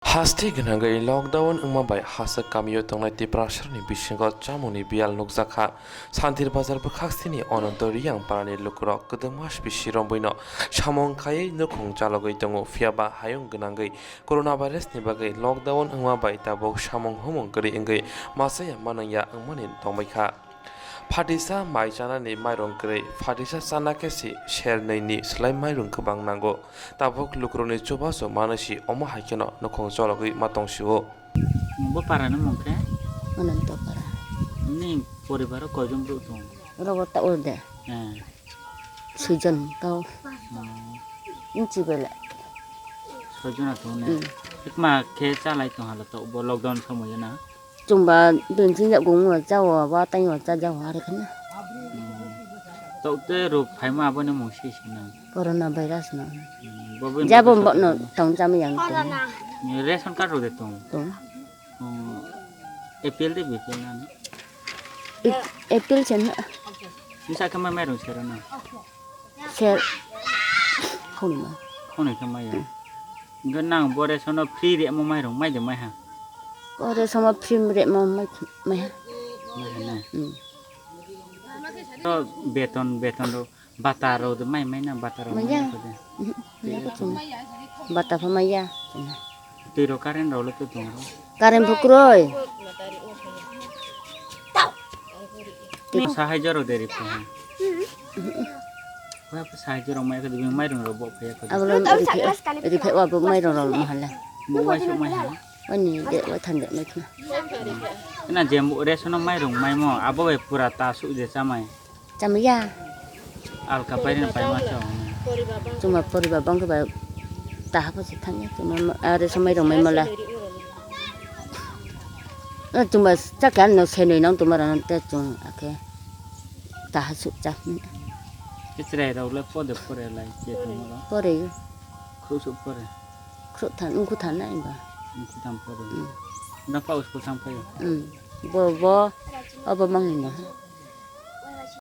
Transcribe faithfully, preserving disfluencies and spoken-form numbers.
Haste gwnangwi lockdown wngma bai haswk kamio tongnai Tiprasarokni bisingo chamungni biyal nukjakha. Santir Bazar bwkhaksini Ononto Riyang parani lukurok kwdwma bisi romwino samung khaiwi nukhung chalogwi tongo, phiyaba hayung gwnangwi coronavirus ni bagwi lockdown wngma bai tabuk samung humung kwrwi wngwi machaya manwngya wngmani tongbaikha. Phatisa mai chanani mairung kwrwi, phatisa chana khe si ser nwi ni slai mairung kwbang nango. Tabuk lukurokni chubachu manwi si omo hai kheno nukhung chologwi ma tong sio. Bo para ni mung khe? Ananto para. Ni poribar o koijon borok tongo? Rogo ta urde. Eh. Soijon tao. Hmm. Inchi bele. Soijon a tongo ne? Hmm. Ikma khe chalai tong hala to bo lockdown somoyo na? Chumba bensin ya gung wa cha wa, wa tai wa cha ja wa re khna. Hmm. Tok te ruk phaima aboni mung si si na. Corona virus no. Hmm, bo bo jabo no bo no tong jam yang tong. Ni ration card rok de tong. Tong. Hmm. A P L de B P L na ni? A P L chen na. Ni sa kama mai rong sera na. Ser. Khoni ma. Khoni kama ya. Enggak nang bo ration no free re mo mai rong mai de mai ha. Bo ration no free re mo mai, mai ha. Mai ha na. Hmm. To beton, beton ro. Bata rok de mai mai na, bata rok mai ya. Maya. Mhm, maya ko chuma. Bata pha maya. Twi rok current rok le to tong ro. Current phu kroi. Sahai jaro de ri phu. Wa phu sahai jaro mai ko de mai rong ro bo phe ko. Abo lo ri phe, ri phe wa bo mai rong ro ma hala. Mo wa so mai ha. Ani de wa than de mai khna. Na je mo ration no mai rong mai mo abo bai pura ta su je cha mai. Chamaya. Alka pairina paima chong. Chuma poriba bangke ba taha pasi thangya chuma ma-, are somai rong mai mala. Eh, chuma chakya no senoi nang chuma rano te chung ake taha suk cha. Chrai rok le pode pore lai che tongmo. Pore. Khusuk pore. Khru than, ungku than na imba. Ungku than pore. Hmm. Na pa uskul thang payo. Hmm. Bo, bo, obo mangni no.